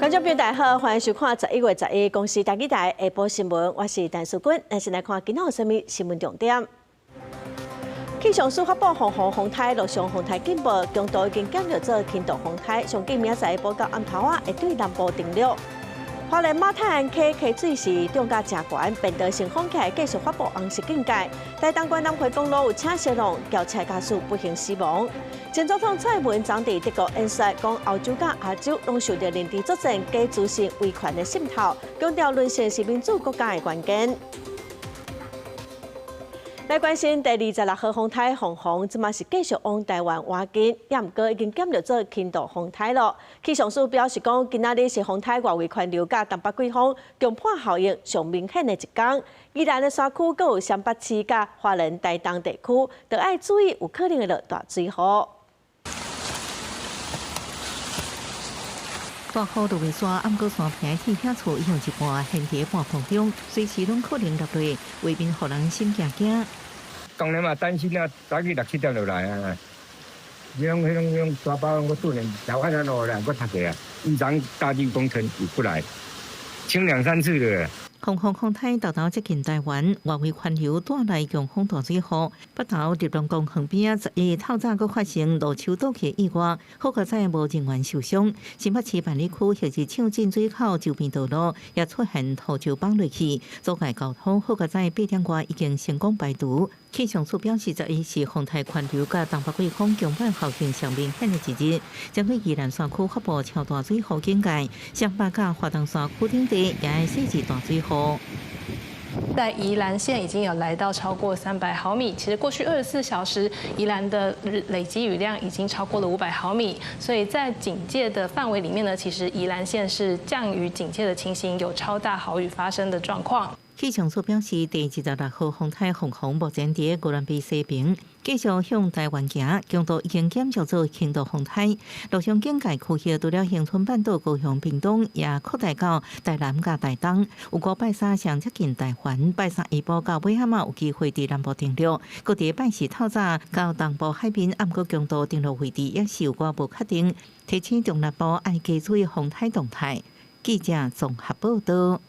觀眾朋友大家好，歡迎收看11月11公視台語台下晡新聞，我是陳淑君。咱先來看今仔有啥物新聞重點。氣象署發布鳳凰風颱陸上風颱警報，強度已經減弱做輕度風颱，上緊明仔載下晡到暗頭仔會對南部登陸。花蓮馬太鞍溪溪水是漲甲誠懸，便道先封起來，繼續發布紅色警戒。台東縣南迴公路有車相撞，轎車駕駛不幸死亡。前總統蔡英文昨佇德國演說，講歐洲佮亞洲攏受著認知作戰、假資訊、威權的滲透，強調淪陷是民主國家的關鍵。來關心第26號風颱鳳凰，這馬是繼續往台灣倚近，也毋過已經減弱做輕度風颱囉。氣象署表示講，今仔日是風颱外圍環流佮東北季風強迫效應上明顯的一天。宜蘭的山區，閣有雙北市佮花蓮、台東地區，都愛注意有可能會落大水雨。大雨落袂煞，毋過山坪鐵瓦厝已經一半懸佇半空中，隨時攏可能落落，畫面予人心驚驚。當然嘛，擔心啊，早起六七點就來啊。彼種彼種彼種大包我拄然老漢仔落來，我讀過啊。以前大地工程有過來，清兩三次了。鳳凰風颱沓沓接近台灣，外圍環流帶來強風大水雨。北投日隆公園邊仔11透早閣發生路樹倒去意外，好佳哉無人員受傷。新北市萬里區翌日搶進水口周邊道路也出現土石崩落去，阻礙交通。好佳哉8點外已經成功排除。氣象署表示，11是風颱環流佮東北季風強迫效應上明顯的一日，針對宜蘭山區發布超大水雨警戒，雙北佮花東山區等地也會設置大水雨。在宜蘭縣已經有來到超過300毫米，其實過去24小時，宜蘭的累積雨量已經超過了500毫米，所以在警戒的範圍裡面呢，其實宜蘭縣是降雨警戒的情形，有超大豪雨發生的狀況。氣象署表示，第26號風颱鳳凰目前佇宜蘭西邊，繼續向台灣行，強度已經減弱做輕度風颱。陸上警戒區域除了恆春半島、高雄、屏東，也擴大到台南佮台東。有估拜三上接近台灣，拜三下晡到尾仔有機會佇南部登陸。閣佇拜四透早到東部海邊，毋過強度登陸位置也是有寡無確定。提醒中南部愛加注意風颱動態。記者綜合報道。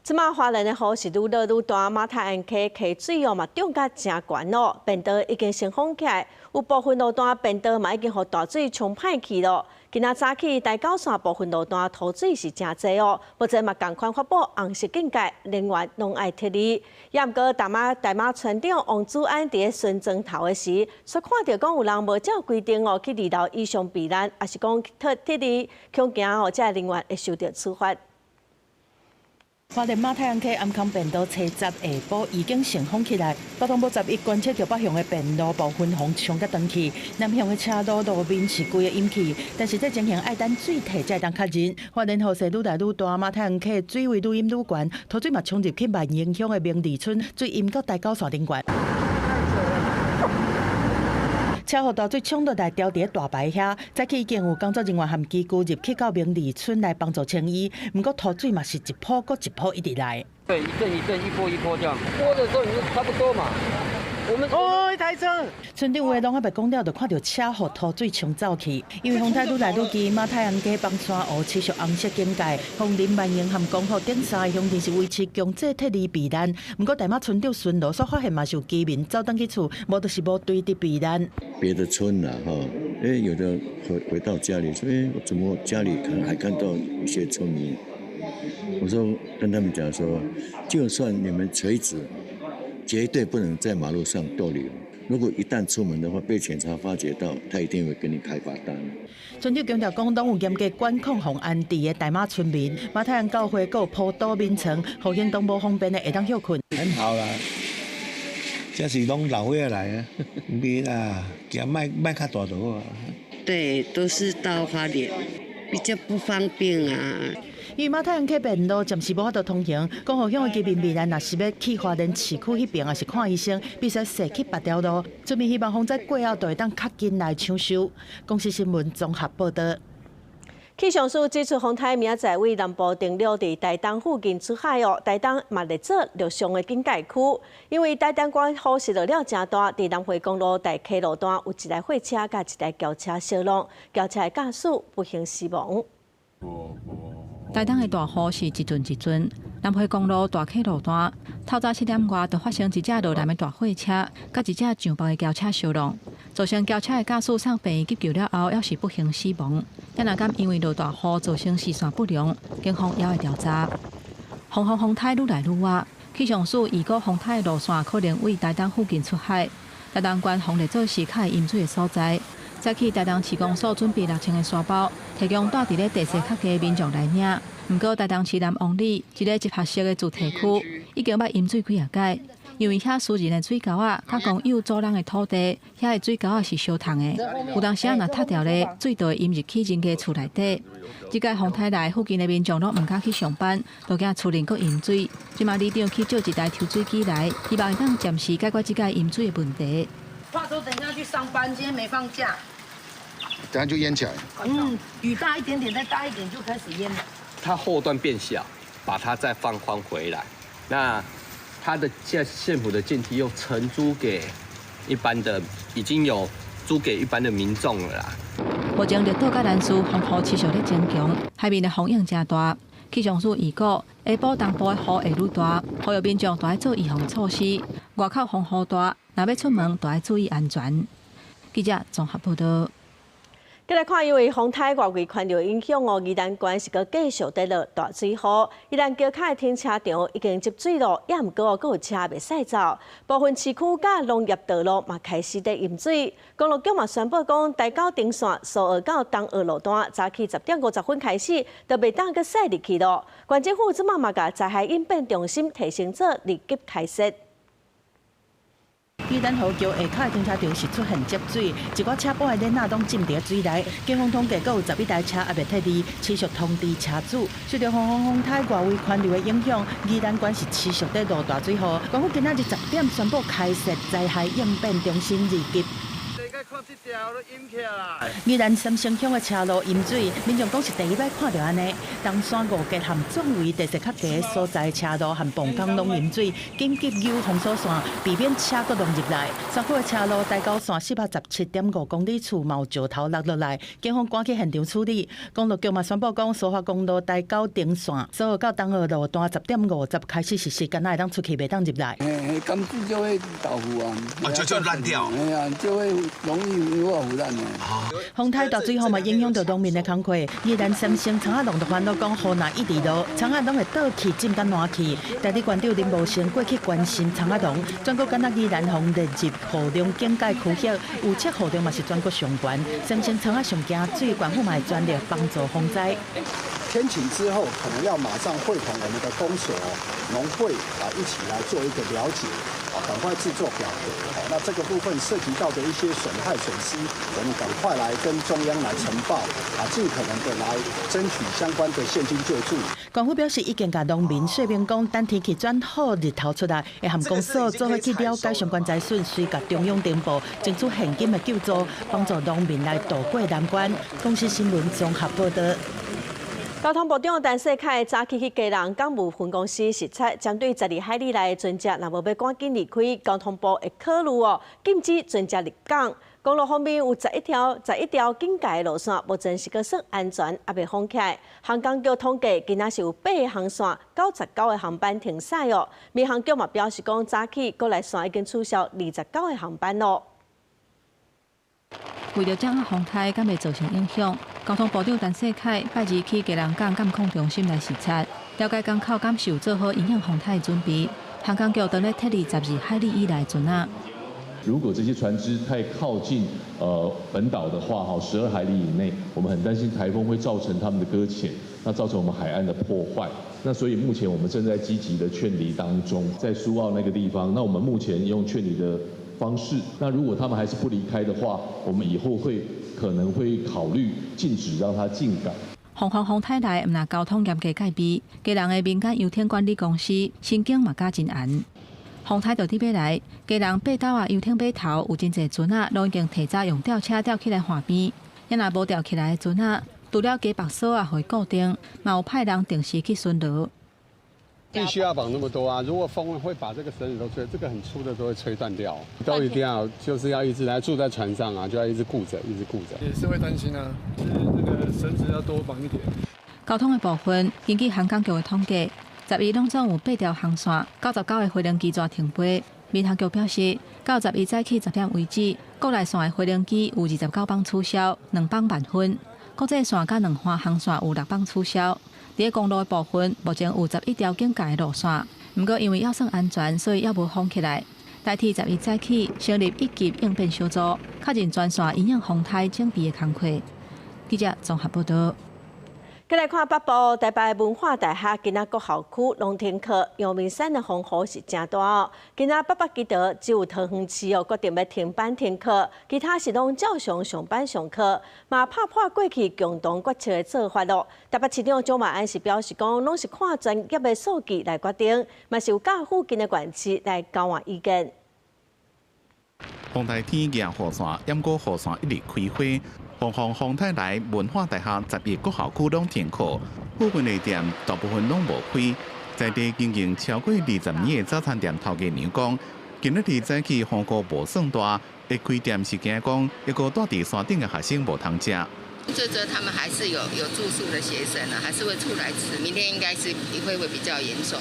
這馬花蓮的雨是愈落愈大，馬太鞍溪溪水哦嘛漲甲誠懸咯，便道已經先封起來，有部分路段便道嘛已經予大水沖歹去咯。今仔早起台九線部分路段塗水是誠濟哦，目前嘛仝款發布紅色警戒，人員攏愛撤離。也毋過大馬村長王子安佇咧巡莊頭的時，煞看著講有人無照規定哦去二樓以上避難，抑是講去撤離，恐驚哦這人員會受著處罰。花蓮馬太鞍溪暗崁便道初十下晡已經先封起來，交通部十一觀測著北向的便路部分予沖甲斷去，南向的車路路面是規個淹去，但是這情形愛等水退才會當確認。花蓮雨勢愈來愈大，馬太鞍溪水位愈淹愈懸，塗水嘛沖入去萬榮鄉的明里村，水淹到台九線頂懸。車雨大水沖落來，牢佇大排遐，早起已經有工作人員和機具入去到明里村來幫助清淤，毋過塗水嘛是一波閣一波一直來。對，一陣一陣，一波一波這樣，波的時候你就差不多嘛。我們哦，一台車。村長話攏還袂講了，就看著車予塗水沖走去。因為風颱愈來愈急，馬太鞍溪枋山湖持續紅色警戒，楓林、萬榮和光復等三个鄉鎮是維持強制撤離避難。毋過大馬村長巡邏所發現嘛是有居民走轉去厝，無就是無對佇避難。別的村啊，哈，有的回到家裡說，我怎麼家裡可能還看到一些村民？我說跟他們講說，就算你們垂直，絕對不能在馬路上逗留。如果一旦出門的話，被警察發覺到，他一定會給你開罰單。村長強調講，攏有嚴格管控予安置的大馬村民，馬太鞍教會閣有鋪桌眠床，予行動無方便的會當歇睏。很好啦，這是攏老歲仔來啊，袂啦，驚莫較大就好啊。對，都是到花蓮，比較不方便啊。因為馬太鞍溪便路暫時無法度通行，光復鄉的居民未來若是欲去花蓮市區彼邊，抑是看醫生，必須踅去別條路。村民希望風災過後，就會當較緊來搶修。公視新聞綜合報道。氣象署指出，風颱明仔載對南部登陸佇台東附近出海哦，台東嘛列做陸上的警戒區，因為台東縣雨是落了誠大，佇南迴公路大溪路段有一台貨車佮一台轎車相挵，轎車的駕駛不幸死亡。台東的大雨是一陣一陣，南迴公路大溪路段，透早7點外就發生一隻落南的大貨車，佮一隻上北的轎車相撞，造成轎車的駕駛送病院急救了後，猶是不幸死亡。也若敢因為落大雨造成視線不良，警方猶會調查。風雨風颱愈來愈倚，氣象署預估風颱的路線可能對台東附近出海，台東縣防列做是較會淹水的所在。早起台東市公所準備6000個沙包，提供蹛佇咧地勢較低的民眾來領。毋過台東市南旺里一个集合式的住宅區已經捌淹水幾仔擺，因為遐私人的水溝仔，佮公有租人的土地，遐的水溝仔是相通的。有當時仔若塌掉咧，水就會淹入去人家厝內底。這擺風颱來，附近的民眾攏毋敢去上班，都驚厝裡閣淹水。這馬里長去借一台抽水機來，希望會當暫時解決這個淹水的問題。話說等下去上班，今天沒放假。等下就淹起來。嗯，雨大一點點，再大一點就開始淹了。它後段變小，把它再放寬回來。那它的現縣府的建梯又承租給一般的，已經有租給一般的民眾了啦。目前綠島佮蘭嶼風雨持續咧增強，海面的風湧誠大。氣象署預估下晡東部的雨會愈大，呼籲民眾都愛做預防措施。外口風雨大，若欲出門都愛注意安全。記者綜合報道。繼來看，因為風颱外圍環流影響哦，宜蘭縣是閣繼續佇落大水雨。宜蘭橋跤的停車場已經積水咯，也毋過閣有車袂使走。部分市區佮農業道路嘛開始佇淹水。公路局嘛宣布講，台九頂線蘇澳到東澳路段，早起10點50分開始，就袂當閣駛入去咯。縣政府這馬嘛共災害應變中心提升做二級開設。宜蘭河橋下跤的停車場是出現積水，一寡車埔的鏈仔攏浸佇水內。警方統計，閣有11台車猶未撤離，持續通知車主。受著風風颱外圍環流的影響，宜蘭縣是持續佇落大水雨。縣府今仔日10點宣布開設災害應變中心二級。宜蘭三星鄉的車路淹水，民眾講是第一擺看著按呢。東山五結和壯圍地勢較低所在車路和磅空攏淹水，緊急扭封鎖線，避免車閣攏入來。山區的車路台九線417.5公里處嘛有石頭落落來，警方趕去現場處理。公路局嘛宣布講，蘇花公路台九頂線蘇澳到東澳路段10點50開始實施，敢若會當出去，袂當入來。嘿，甘水就會豆腐啊，啊就爛掉。嘿啊，就會容易腐爛的。風颱大水雨嘛影響著農民的工課，宜蘭三星蔥仔農就煩惱講，雨若一直落，蔥仔攏會倒去浸甲爛去。代理縣長林無成過去關心蔥仔農，全國敢若宜蘭予列入雨量警戒區域，預測雨量嘛是全國上懸。三星蔥仔上驚水，縣府嘛會全力幫助防災。天晴之後，可能要馬上會同我們的公所、農會啊一起來做一個了解，啊，趕快製作表格。好，那這個部分涉及到的一些損害損失，我們趕快來跟中央來呈報，啊，盡可能的來爭取相關的現金救助。縣府表示，已經共農民說明講，等天氣轉好，日頭出來，會和公所做伙去了解相關災損，隨共中央呈報，爭取現金的救助，幫助農民來渡過難關。公視新聞綜合報道。交通部長陳世凱早起去基隆港務分公司視察，針對12海里內的船隻，若無欲趕緊離開，交通部會考慮哦禁止船隻入港。公路方面有11條警戒的路線，目前是閣算安全，猶未封起來。航空局統計，今仔是有八個航線、99個航班停駛哦。民航局嘛表示講，早起國內線已經取消29個航班咯。為著掌握風颱敢會造成影響，交通部長陳世凱拜二去基隆港監控中心來視察，了解港口敢是有做好因應風颱的準備。航空局當咧撤離12海里以內船仔。如果這些船隻太靠近本島的話，哈，12海里以內，我們很擔心颱風會造成他們的擱淺，那造成我們海岸的破壞。那所以目前我們正在積極的勸離當中，在蘇澳那個地方，那我們目前用勸離的方式，那如果他們還是不離開的話，我們以後會可能會考慮禁止讓他進港。防範風颱來，毋但交通嚴格戒備，基隆的民間遊艇管理公司神經嘛加真絚。風颱就佇欲來，基隆八斗仔遊艇碼頭有真濟船仔，攏已經提早用吊車吊起來岸邊。也若無吊起來的船仔，除了加縛索仔予伊固定，嘛有派人定時去巡邏。必須要綁那麼多啊！如果風會把這個繩子都吹，這個很粗的都會吹斷掉，都一定要就是要一直來住在船上啊，就要一直顧著，一直顧著。也是會擔心啊，是那個繩子要多綁一點。交通的部分，根據航空局的統計，11攏總有八條航線，99個飛行機煞停飛。民航局表示，到11早起10點為止，國內線的飛行機有29班取消，2班慢分；國際線佮兩岸航線有六班取消。佇公路的部分，目前有11條警戒的路線，毋過因為猶算安全，所以猶無封起來。台鐵11早起成立一級應變小組，確認全線因應風颱整備的工課。記者綜合報道。再來看北部台北文化大學今仔各校區攏停課，陽明山的風雨是誠大哦。今仔北北基桃只有桃園市哦決定欲停班停課，其他是攏照常上班上課，嘛拍破過去共同決策的做法囉。台北市長蔣萬安是表示講，攏是看專業的數據來決定，嘛是有佮附近的縣市來交換意見。風台天舉雨傘，毋過雨傘一直開花。鳳凰風台來文化大學11各校區攏停課，部分的店大部分攏無開。在地經營超過20年的早餐店頭家娘講，今仔日早起風雨無算大，會開店是驚講抑閣蹛佇山頂的學生無通食。這周他們還是有住宿的學生啊，還是會出來吃。明天應該是會比較嚴重。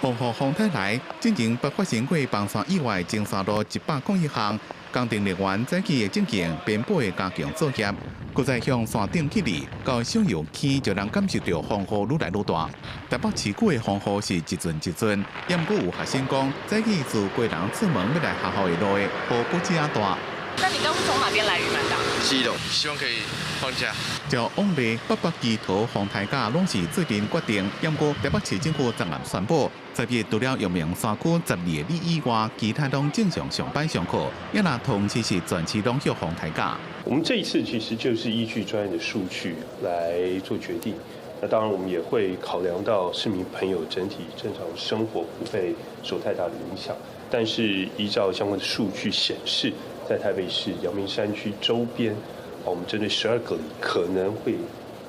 鳳凰風台來，之前捌發生過崩山意外，前山路101項。工程人員早起會進行邊坡的加強作業，閣再向山頂距離到上游區，就能感受到風雨愈來愈大。台北市區的風雨是一陣一陣，毋過有學生講，早起自基隆出門欲來學校的路的雨不止仔大。那你剛從哪邊來？魚滿島？基隆，希望可以放假。照往例，北北基桃風颱假攏是做陣決定，毋過台北市政府昨暗宣布，10日除了陽明山區12个里以外，其他攏正常上班上課。抑若桃園市是全市攏歇風颱假。我們這一次其實就是依據專業的數據來做決定。那當然，我們也會考量到市民朋友整體正常生活不會受太大的影響。但是依照相關的數據顯示，在台北市陽明山區周邊，我們針對12個里可能會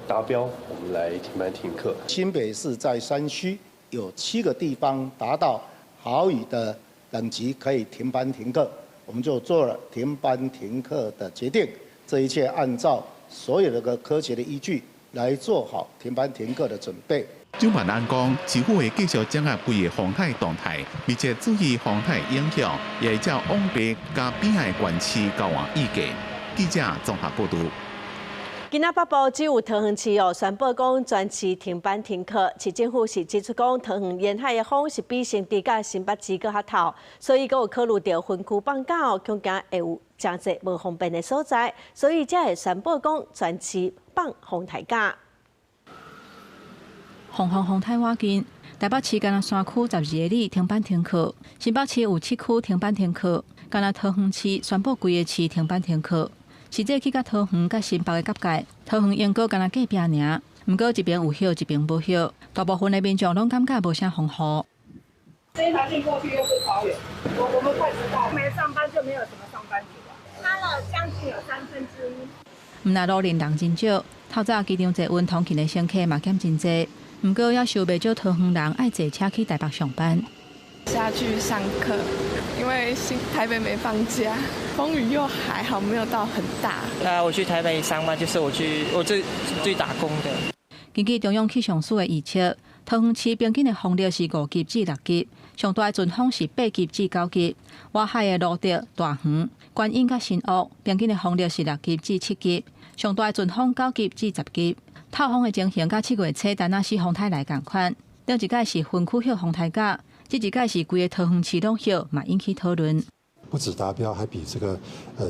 達標，我們來停班停課。新北市在山區有7個地方達到豪雨的等級，可以停班停課，我們就做了停班停課的決定。這一切按照所有的個科學的依據來做好停班停課的準備。蔣萬安講，市府會繼續掌握規个風颱動態，密切注意風颱影響，也會照往例佮邊仔的縣市交換意見。記者綜合報導。今仔北部只有桃園市哦，宣布講全市停班停課。市政府是指出講，桃園沿海的風是比新竹佮新北市閣較透，所以閣有考慮著分區放假哦，恐驚會有誠濟無方便的所在，所以才會宣布講全市放風颱假。鳳凰風颱倚近，台北市干焦三區12个里停班停課，新北市有7區停班停課，干焦桃園市宣布規個市停班停課。實際去到桃園佮新北的結界，桃園鶯歌干焦隔壁爾，毋過一邊有歇，一邊無歇，大部分的民眾攏感覺無啥風雨。這一條線過去又是桃園，我們快知道，沒上班就沒有什麼上班族啊，差了將近有1/3。毋但路面人真少，透早機場捷運通勤的乘客嘛減真濟。毋過猶是有袂少桃園人愛坐車去台北上班。下去上課，因為新台北沒放假，風雨又還好，沒有到很大。那我去台北上班，就是我最打工的。根據中央氣象署的預測，桃園市平均的風力是5級至6級，上大的陣風是8級至9級。外海的蘆竹、大園、觀音佮新屋，平均的風力是6級至7級，上大的陣風9級至10級。透風的情形佮7月初田納西風颱來仝款，頂一擺是分區歇風颱假，這一擺是規个桃園市攏歇，嘛引起討論。不止達標，還比這個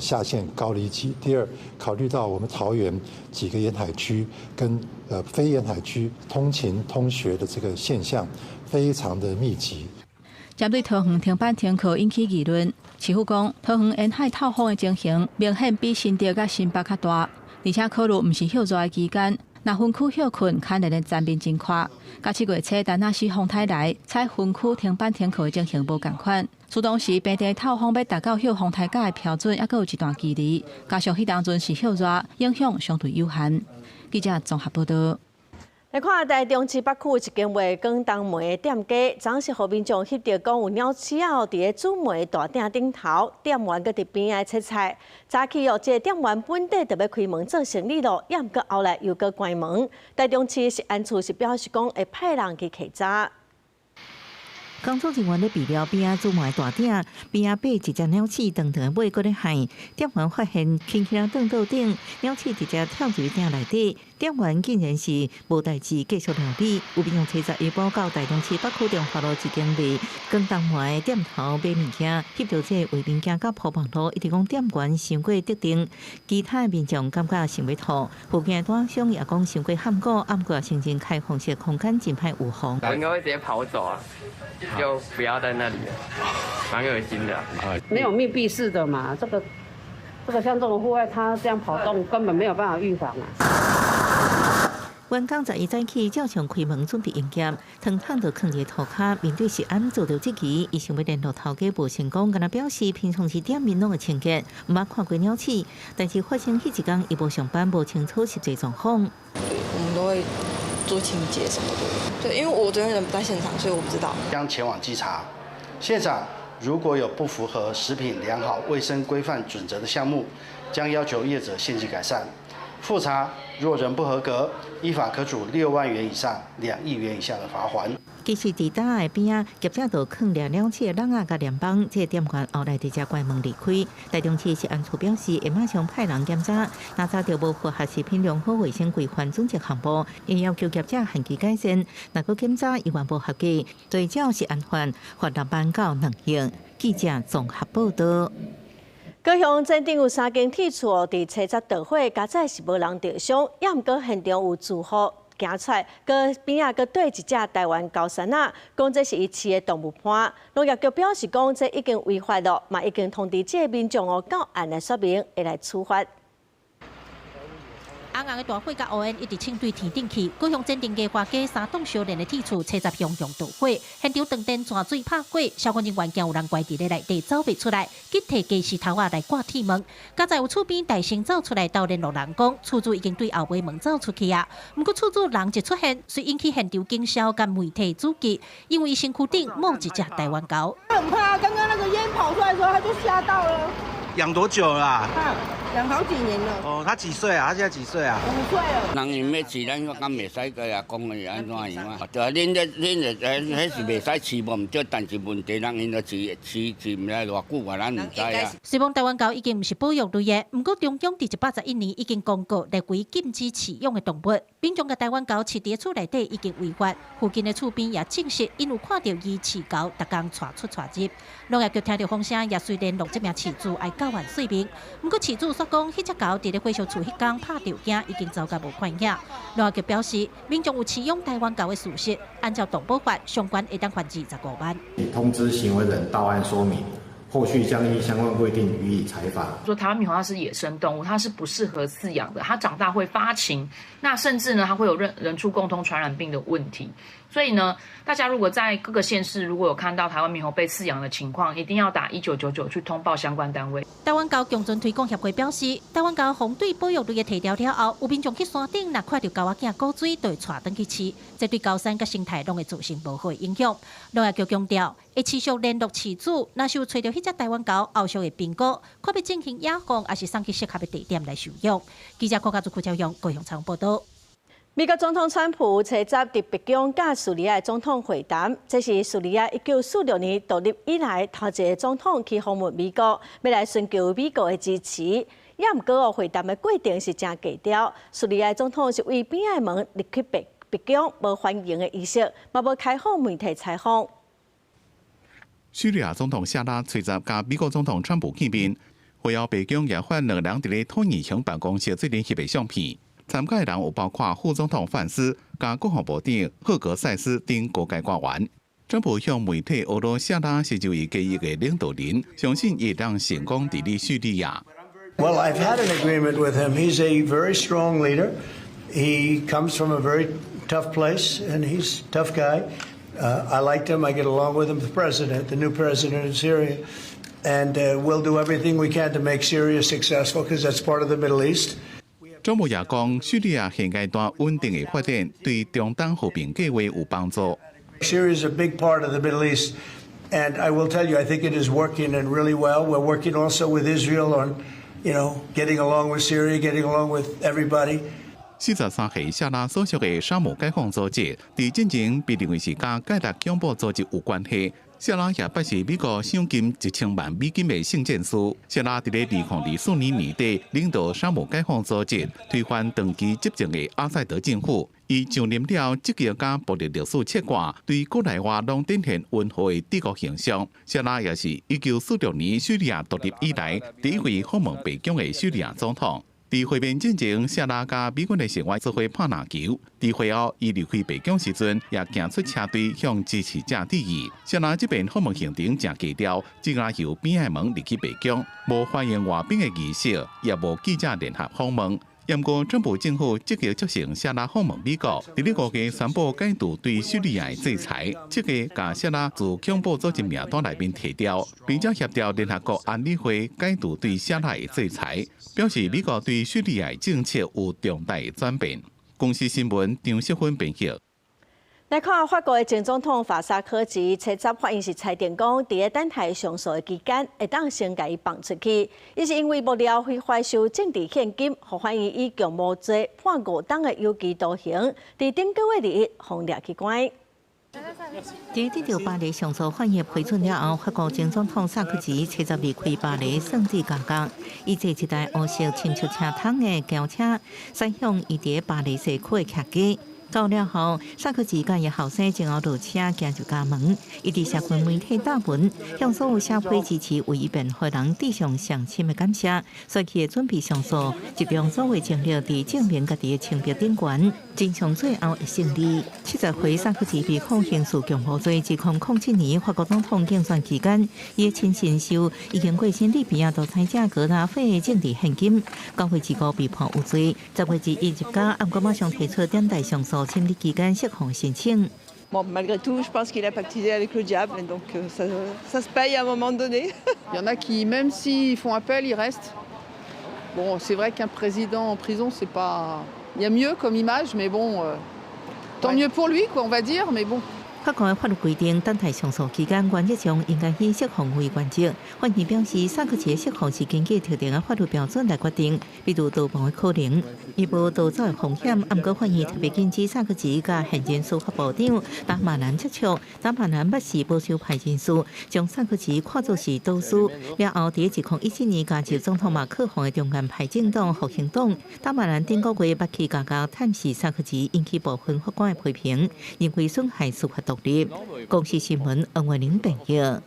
下限高了一級。第二，考慮到我們桃園幾個沿海區跟非沿海區通勤通學的這個現象非常的密集。針對桃園停班停課引起議論，市府講桃園沿海透風的情形明顯比新竹佮新北較大，而且考慮毋是歇熱的期間。若分區歇睏，牽連的層面真寬。佮7月初田納西風颱來，採分區停班停課的情形無仝款。自當時平地透風欲達到歇風颱假的標準，猶閣有一段距離。加上彼當陣是歇熱，影響相對有限。記者綜合報導。來看台中市北區一間賣廣東糜的店家，昨昏是予民眾翕著講有鳥鼠仔佇咧煮糜大鼎頂頭，店員閣佇邊仔切菜。早起哦，這个店員本底就欲開門做生理囉，也毋過後來又閣關門。台中市食安處是表示講會派人去稽查。工作人員咧備料邊仔煮糜大鼎，邊仔爬一隻鳥鼠長長的尾閣咧害，店員發現輕輕轉桌頂，鳥鼠直接跳入鼎內底，店員竟然是無代誌繼續料理。有民眾初十一報到台中市北區中華路一間賣廣東糜的店頭買物件，翕著這個畫面驚甲鋪網路，一直講店員傷過特定，其他的民眾感覺想欲吐。附近的攤商也講傷過罕過，毋過承認開放式空間真歹預防。我應該會直接跑走啊！就不要在那裡了，蠻噁心的。沒有密閉式的嘛，這個像這種戶外，它這樣跑動根本沒有辦法預防啊。員工十一早起照常開門準備營業，湯桶就囥佇塗跤，面對食安遭著質疑，伊想欲聯絡頭家無成功，干焦表示平常時店面攏會清潔，毋捌看過鳥鼠，但是發生彼一工伊無上班，無清楚實際狀況。對，我們都會做清潔什麼的。對，因為我昨天人不在現場，所以我不知道。將前往稽查現場，如果有不符合食品良好衛生規範準則的項目，將要求業者限期改善。複查若仍不合格，依法可處6萬元以上2億元以下的罰鍰。其實佇台的邊仔，業者就囥掠鳥鼠的籠仔佮簾網，這个店員後來直接關門離開。台中市食安處表示，會馬上派人檢查，若查著無符合食品良好衛生規範準則項目，會要求業者限期改善。若閣檢查依然無合格，對照食安法罰6萬到2億。記者綜合報導。高雄前鎮有三間鐵厝佇初十著火，佳哉是無人著傷，也毋過現場有住戶行出來，閣邊仔閣綴一隻台灣高山仔，講這是伊飼的動物伴。農業局表示講，這已經違法囉，嘛已經通知這个民眾哦，到案來說明，會來處罰。紅紅的大火佮烏煙一直衝對天頂去，高雄前鎮藝華街三棟相連的鐵厝，初十熊熊著火，現場斷電斷水拍火，消防人員驚有人關佇咧內底走袂出來，緊提雞匙頭仔來掛鐵門。佳哉有厝邊大聲走出來，鬥聯絡人講，厝主已經對後尾門走出去啊。毋過厝主人一出現，遂引起現場警消佮媒體注記，因為身軀頂耄一隻台灣猴。很怕，剛剛那個煙跑出來的時候，他就嚇到了。養多久了啊？養好幾年了。哦，他幾歲啊？他現在幾歲啊？ 5歲了。人因欲飼，咱我敢袂使閣遐講伊按怎樣啊？對啊，恁這恁這彼是袂使飼無毋對，但是問題人𪜶都飼飼飼毋知偌久啊，咱毋知啊。雖講台灣猴已經毋是保育類的，毋過中央佇111年已經公告列為禁止飼養的動物。民眾共台灣猴飼佇厝內底已經違法，附近的厝邊也證實，𪜶有看著伊飼猴，逐工帶出帶入。農業局聽著風聲，也隨聯絡這名飼主愛到案說明。毋過飼主煞講，彼隻猴佇咧火燒厝彼工拍著驚，已經走甲無看影。農業局表示，民眾有飼養台灣猴的事實，按照動保法，相關會當罰25萬。通知行為人到案說明，後續將依相關規定予以裁罰。說台灣獼猴它是野生動物，它是不適合飼養的，它長大會發情，那甚至呢，它會有人畜共通傳染病的問題。所以呢，大家如果在各個縣市如果有看到台灣獼猴被飼養的情況，一定要打1999去通報相關單位。台灣猴共存推廣協會表示，台灣猴予對保育類的提掉了後，有民眾去山頂若看著猴仔囝古錐，就會帶轉去飼，這對高山佮生態攏會造成無好的影響。農業局強調，會持續聯絡飼主，若是有揣著彼隻台灣猴，後續會評估，看欲進行野放，抑是送去適合的地點來收養。記者郭家祖、郭朝陽高雄採訪報導。美國總統川普初十佇白宮佮敘利亞總統會談，這是敘利亞1946年獨立以來頭一个總統去訪問美國，欲來尋求美國的支持。也毋過會談的過程是誠低調，敘利亞總統是對邊仔門入去白宮，無歡迎的儀式，嘛無開放媒體採訪。敘利亞總統夏拉初十佮美國總統川普見面，會後白宮也發兩人佇咧橢圓形辦公室做伙翕的相片。參加的人有包括副總統范斯、佮國防部長赫格塞斯等高階官員。川普向媒體呵咾夏拉是一位堅毅的領導人，相信伊會當成功治理敘利亞。 Well, I've had an agreement with him. He's a very strong leader. He comes from a very tough place, and he's a tough guy. I liked him. I get along with him, the president, the new president of Syria. And we'll do everything we can to make Syria successful because that's part of the Middle East. 川普也講，敘利亞現階段穩定的發展對中東和平計劃有幫助。 Syria is a big part of the Middle East, and I will tell you, I think it is working and really well. We're working also with Israel on getting along with Syria, getting along with everybody. 43歲謝拉所屬的沙姆解放組織，佇進前被認為是佮蓋達恐怖組織有關係。謝拉也捌是美國賞金1000萬美金的聖戰士。謝拉佇咧2024年年底領導沙姆解放組織推翻長期執政的阿薩德政府。伊上任了，積極佮暴力歷史切割，對國內外攏展現溫和的治國形象。謝拉也是1946年敘利亞獨立以來第一位訪問白宮的敘利亞總統。佇會面進前，謝拉佮美軍的成員做伙拍籃球。佇會後，伊離開白宮時陣，也行出車隊向支持者致意。謝拉這遍訪問行程誠低調，只敢由邊仔門入去白宮，無歡迎外賓的儀式，也無記者聯合訪問。毋過，川普政府積極促成謝拉訪問美國，佇咧5月宣布解除對敘利亞的制裁，這個共謝拉自恐怖組織名單內面提掉，並且協調聯合國安理會解除對謝拉的制裁，表示美國對敘利亞的政策有重大的轉變。公視新聞張淑芬編譯。來看法國的前總統法薩科齊，初十法院是裁定講，佇咧等待上訴的期間，會當先共伊放出去。伊是因為幕僚非法收政治獻金，予法院以共謀罪判5冬的有期徒刑，佇頂個月21予掠去關。佇得著巴黎上訴法院批准了後，法國前總統薩科齊初十離開巴黎聖地監獄，伊坐一台烏色親像車桶的轎車，駛向伊佇巴黎市區的徛家。到了後，薩科齊佮伊後生前後落車行入家門，伊佇社群媒體貼文，向所有社會支持為伊辯護人致上上深的感謝。隨去準備上訴，集中所有精力佇證明家己的清白頂懸，真相最後會勝利。70歲薩科齊被控刑事共謀罪，2007年法國總統競選期間，伊的親信收已經過身利比亞獨裁者格達費的政治獻金，9月2號被判有罪。10月21入監，毋過馬上提出等待上訴審理期間釋放申請。 Bon, malgré tout, je pense qu'il a pactisé avec le diable, donc ça, ça se paye à un moment donné. Il y en a qui, même s'ils font appel, ils restent. Bon, c'est vrai qu'un président en prison, c'est pas. Il y a mieux comme image, mais bon, tant mieux pour lui, quoi, on va dire, mais bon. 法國的法律規定，等待上訴期間，原則上應該以釋放為原則。法院表示，薩科齊的釋放是根據特定的法律標準來決定，比如逃亡的可能，伊無逃走的風險。毋過法院特別禁止薩科齊佮現任司法部長達馬南接觸。達馬南捌是保守派人士，將薩科齊看作是導師。了後，佇2017年加入總統馬克宏的中間派政黨復興黨。達馬南頂個月捌去監獄探視薩科齊，引起部分法官的批評，認為損害司法獨立。公視新聞黃慧玲編譯。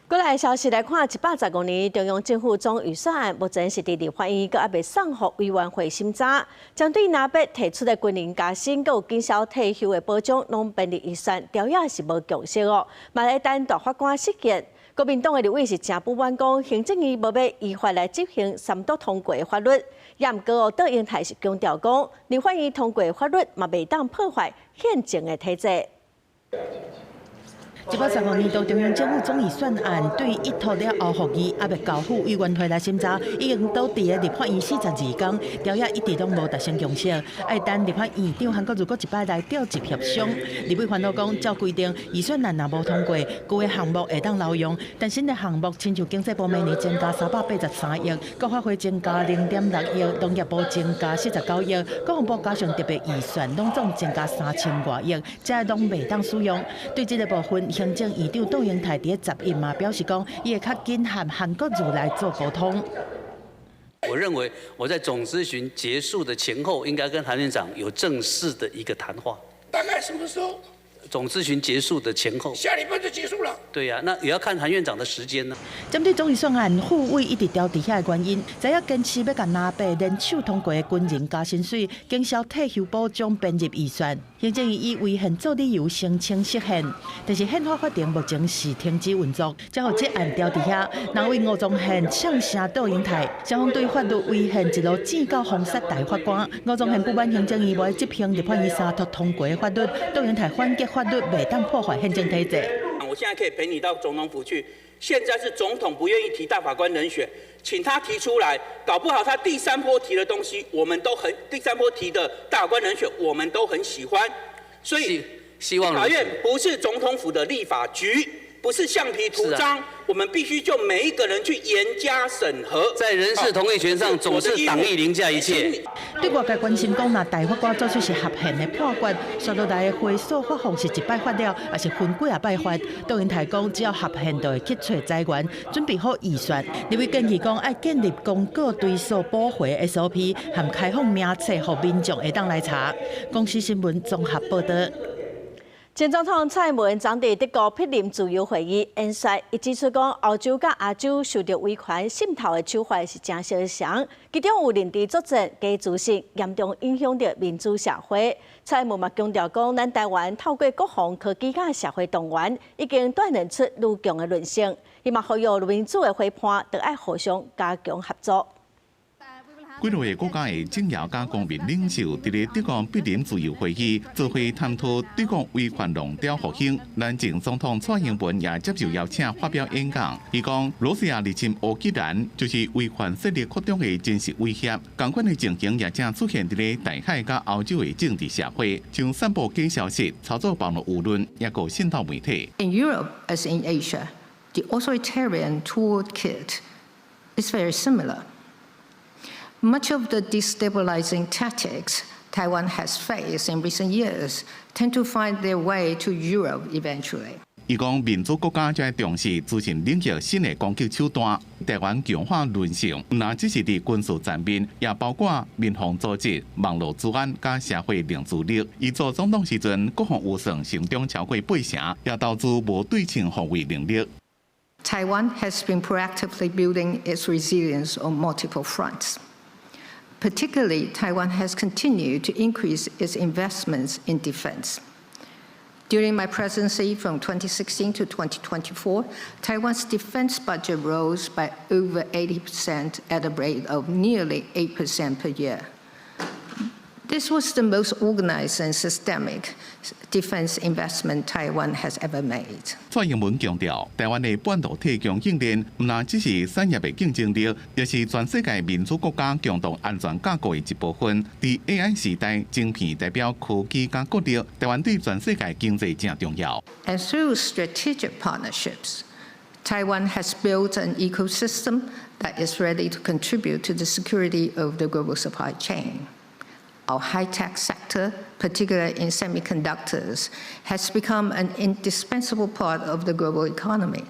過來消息來看，115年中央政府總預算案目前是佇立法院，閣猶未送予委員會審查，針對藍白提出的軍人加薪、閣有警消退休的保障，攏編入預算，朝野是無共識哦。嘛咧等大法官釋憲。國民黨的立委是誠不滿，講行政院無欲依法來執行三讀通過的法律，也毋過哦，卓榮泰是強調講，立法院通過的法律嘛袂當破壞憲政的體制。115年度中央政府總預算案對一讀了後復議，猶未交付委員會來審查，已經倒佇咧立法院42工，朝野一直攏無達成共識，愛等立法院長韓國瑜閣一擺來召集協商。立委煩惱講，照規定預算案若無通過，舊的項目會當留用，但新的項目親像經濟部明年增加383億，國發會增加0.6億，農業部增加49億，國防部加上特別預算，攏總增加3000外億，這攏袂當使用。對這個部分，行政院長卓榮泰佇咧11嘛表示講，伊會較緊和韓國瑜來做溝通。我認為我在總諮詢結束的前後，應該跟韓院長有正式的一個談話。大概什麼時候？總諮詢結束的前後。下禮拜就結束了。對呀，那也要看韓院長的時間呢。針對總預算案付委一直調佇遐的原因，知影堅持欲共藍白聯手通過的軍人加薪水、警消退休保障編入預算，行政院以違憲做理由聲稱釋憲，但是憲法法庭目前是停止運作，才予這案調佇遐。藍委吳宗憲嗆聲卓榮泰，雙方對法律違憲一路戰到封殺大法官。吳宗憲不滿行政院無愛執行立法院三讀通過的法律，卓榮泰反擊法律袂當破壞憲政體制。我現在可以陪你到總統府去。現在是總統不願意提大法官人選，請他提出來，搞不好他第三波提的東西，我們都很第三波提的大法官人選，我們都很喜歡。所以，希望立法院不是總統府的立法局，不是橡皮圖章，我們必須就每一個人去嚴加審核。在人事同意權上，總是黨意凌駕一切。對外界關心講，若大法官做出是合憲的判決，紲落來的回溯發放是一擺發了，抑是分幾仔擺發？卓榮泰講，只要合憲，就會去揣資源，準備好預算。立委建議講，愛建立公告追溯補回 SOP，含開放名冊，予民眾會當來查。公視新聞綜合報導。前總統蔡英文昨佇德國柏林自由會議演說，伊指出講，歐洲佮亞洲受著威權滲透的手法是誠相像，其中有認知作戰、假資訊，嚴重影響著民主社會。蔡英文嘛強調講，咱台灣透過國防科技佮社會動員，已經鍛鍊出愈強的韌性。伊嘛呼籲民主的伙伴，著愛互相加強合作。幾落個國家的政要佮公民領袖，佇咧德國柏林自由會議做伙探討對抗威權浪潮復興。咱前總統蔡英文也接受邀請發表演講，伊講羅西亞入侵烏克蘭就是威權勢力擴張的真實威脅，仝款的情形也正出現佇咧台海佮歐洲的政治社會，像散布假消息、操作網路輿論，抑閣滲透媒體。 In Europe, as in Asia, the authoritarian toolkit is very similar. Much of the destabilizing tactics Taiwan has faced in recent years tend to find their way to Europe eventually. 伊講民主國家就愛重視資訊領域新的攻擊手段，台灣強化韌性，毋但只是佇軍事層面，也包括民防組織、網路資安佮社會凝聚力。伊做總統時陣，國防預算成長超過八成，也投資無對稱防衛能力。 Taiwan has been proactively building its resilience on multiple fronts. Particularly, Taiwan has continued to increase its investments in defense. During my presidency from 2016 to 2024, Taiwan's defense budget rose by over 80% at a rate of nearly 8% per year. This was the most organized and systemic defense investment Taiwan has ever made. 蔡英文強調，台灣的半導體供應鏈，毋但只是產業的競爭力，也是全世界民主國家共同安全架構的一部分。佇 AI 時代，晶片代表科技佮國力，台灣對全世界經濟誠重要。 And through strategic partnerships, Taiwan has built an ecosystem that is ready to contribute to the security of the global supply chain. Our high-tech sector, particularly in semiconductors, has become an indispensable part of the global economy.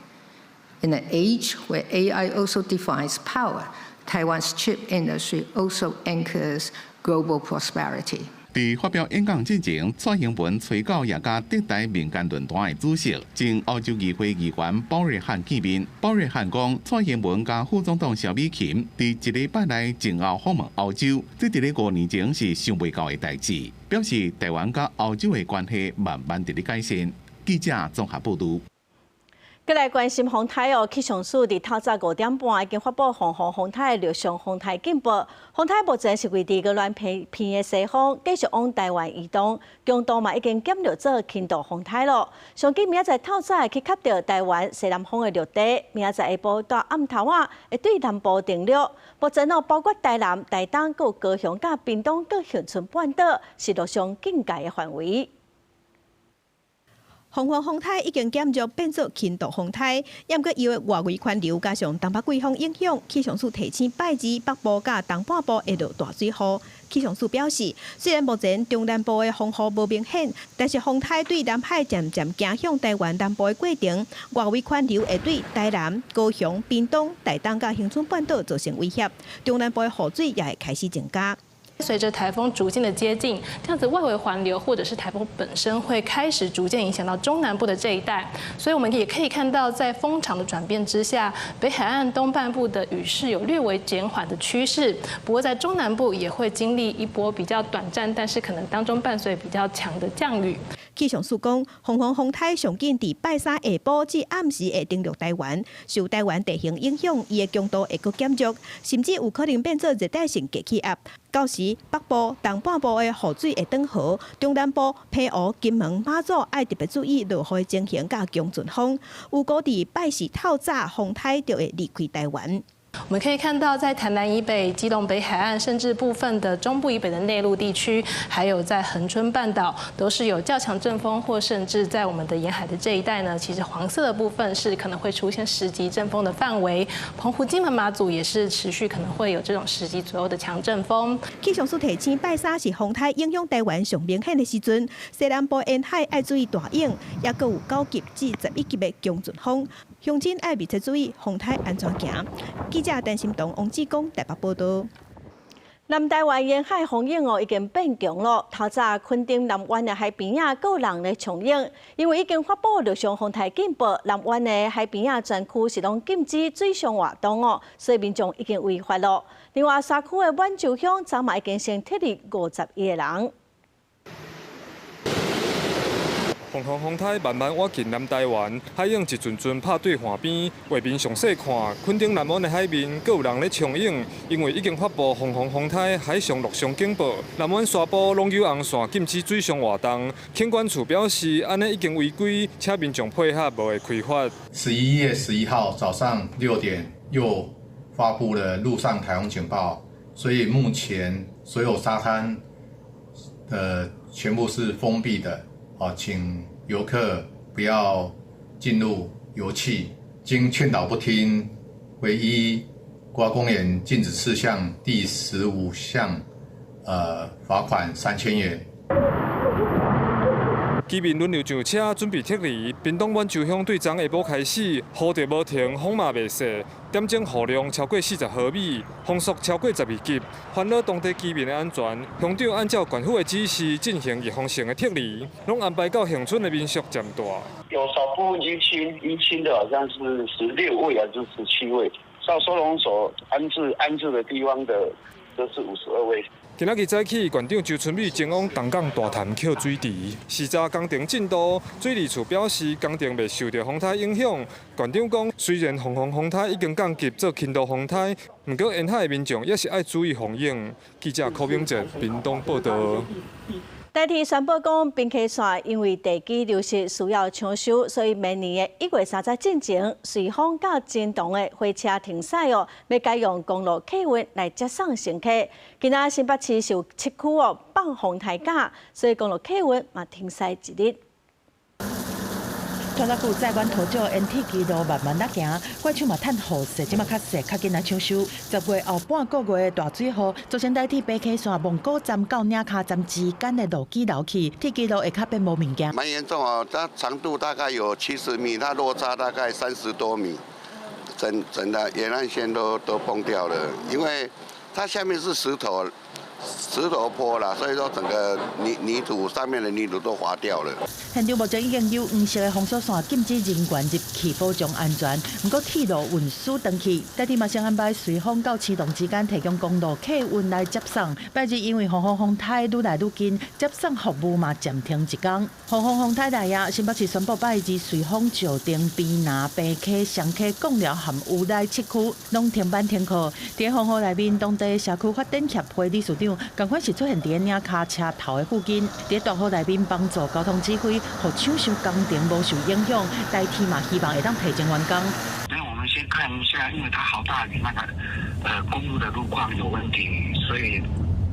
In an age where AI also defines power, Taiwan's chip industry also anchors global prosperity. 佇發表演講之前，蔡英文揣到也佮德台民間論壇的主席、前歐洲議會議員包瑞漢見面。包瑞漢講，蔡英文佮副總統蕭美琴佇一禮拜內前後訪問歐洲，這佇咧5年前是想袂到的代誌，表示台灣佮歐洲的關係慢慢佇咧改善。記者綜合報導。閣來關心風颱哦，氣象署佇透早5點半已經發布防風風颱陸上風颱警報。風颱目前是位佇宜蘭偏偏的西方，繼續往台灣移動，強度嘛已經減弱做輕度風颱咯。上緊明仔載透早會去及著台灣西南方的陸地，明仔載下晡到暗頭仔會對南部登陸。目前哦，包括台南、台東、閣有高雄、佮屏東、閣恆春半島是陸上警戒的範圍。黃黃風颱已經減弱變做輕度風颱，毋過伊的外圍環流加上東北季風影響，氣象署提醒拜二北部佮東半部會落大水雨。氣象署表示，雖然目前中南部的風雨無明顯，但是風颱對南海漸漸行向台灣南部的過程，外圍環流會對台南、高雄、屏東、台東佮恆春半島造成威脅，中南部的雨水也會開始增加。隨着颱風逐漸的接近，這樣子外圍環流或者是颱風本身會開始逐漸影響到中南部的這一帶，所以我們也可以看到，在風場的轉變之下，北海岸東半部的雨勢有略微減緩的趨勢。不過在中南部也會經歷一波比較短暫，但是可能當中伴隨比較強的降雨。氣象署講，鳳凰風颱上緊佇拜三下晡至暗時會登陸台灣，受台灣地形影響，伊的強度會閣減弱，甚至有可能變做熱帶性低氣壓。到時北部、東半部的雨水會轉豪，中南部、澎湖、金門、馬祖愛特別注意落雨的情形佮強陣風。預估佇拜四透早風颱就會離開台灣。我們可以看到，在台南以北、基隆北海岸，甚至部分的中部以北的內陸地區，還有在恆春半島，都是有較強陣風，或甚至在我們的沿海的這一帶呢，其實黃色的部分是可能會出現10級陣風的範圍。澎湖、金門、馬祖也是持續可能會有這種10級左右的強陣風。氣象署提醒，拜三是風颱影響台灣上明顯的時陣，西南部沿海愛注意大湧，抑閣有9級至11級的強陣風，鄉親愛密切注意風颱按怎行。記者陳心彤、王志剛台北報道。南台灣沿海風湧哦已經變強咯。透早墾丁南灣的海邊仔，閣有人咧衝湧，因為已經發布陸上風颱警報，南灣的海邊仔全區是攏禁止水上活動哦，所以民眾已經違法咯。另外，沙區的滿洲鄉昨嘛已經先撤離51個人。鳳凰風颱慢慢倚近南台灣，海湧一陣陣拍對岸邊。畫面詳細看，墾丁南灣的海面，閣有人咧衝湧，因為已經發布鳳凰風颱海上陸上警報，南灣沙埔攏有紅線禁止水上活動。警管處表示，按呢已經違規，請民眾配合，無會開罰。11月11號早上6點又發布了陸上颱風警報，所以目前所有沙灘的全部是封閉的。啊，請遊客不要進入遊憩，經勸導不聽，為依國家公園禁止事項第15項，罰款3000元。居民輪流上車準備撤離。屏東滿洲鄉對昨下晡開始，雨就無停，風嘛袂細，點鐘雨量超過40毫米，風速超過12級，煩擾當地居民的安全。鄉長按照縣府的指示進行預防性的撤離，攏安排到恆春的民宿暫住。有少部分移清，移清的好像是16位還是17位，到收容所安置的地方的，就是52位。今仔日早起，縣長周春米前往東港大潭抾水池，視察工程進度。水利處表示，工程袂受著風颱影響。縣長講，雖然鳳凰風颱已經降級做輕度風颱，毋過沿海的民眾也是愛注意風湧。記者柯明哲屏東報導。台鐵宣布講，平溪線因為地基流失需要搶修，所以明年的1月30進前，瑞芳到真銅的火車停駛哦，欲改用公路客運來接送乘客。今仔新北市是有七區哦放風颱假，所以公路客運嘛停駛一日。拖拉久載阮土石沿鐵軌路慢慢仔行，怪手嘛趁雨勢，這馬較細，較緊來搶修。10月後半個月的大水雨，造成台鐵平溪線望果站到嶺跤站之間的路基流去，鐵軌路會較變無物件。蠻嚴重哦，它長度大概有70米，它落差大概30多米，整整的沿岸線都崩掉了，因為它下面是石頭。石頭坡啦，所以說整個泥土上面的泥土都滑掉了。現場目前已經有黃色的封鎖線禁止人員入去保障安全。毋過鐵路運輸斷去，台鐵嘛先安排瑞芳到菰洞之間提供公路客運來接送。拜日因為鳳凰風颱愈來愈近，接送服務嘛暫停一工。鳳凰風颱來啊，新北市宣布拜二瑞芳、石碇、卑南、平溪、雙溪、貢寮和烏來七區攏停班停課。佇風雨內面，當地社區發展協會理事長仝款是出現佇嶺跤車頭的附近，佇大雨內面幫助交通指揮，予搶修工程無受影響。台鐵嘛希望會當提前完工。那我們先看一下，因為它好大雨，那個公路的路況有問題，所以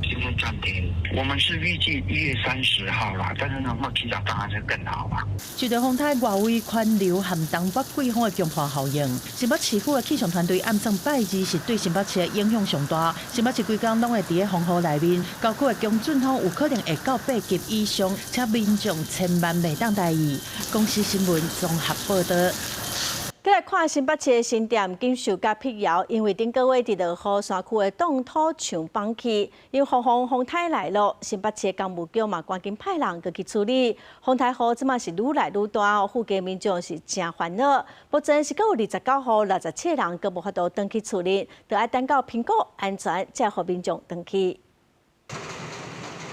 今天暫停。我們是預計1月30號啦，但是能夠提早當然是更好啦。受著風颱外圍環流和東北季風的強化效應，新北市府的氣象團隊暗算拜二是對新北市的影響上大。新北市規工攏會佇咧風雨內面，郊區的強陣風有可能會到8級以上，請民眾千萬袂當大意。公視新聞綜合報導。閣來看新北市的新店錦繡佮碧瑤，因為頂個月佇落雨山區的凍土牆崩去，因鳳凰風颱來咯，新北市的工務局嘛趕緊派人過去處理。風颱雨這馬是愈來愈大，附近民眾是誠煩惱。目前是閣有29戶67人閣無法度轉去厝裡，著愛等到評估安全，才予民眾轉去。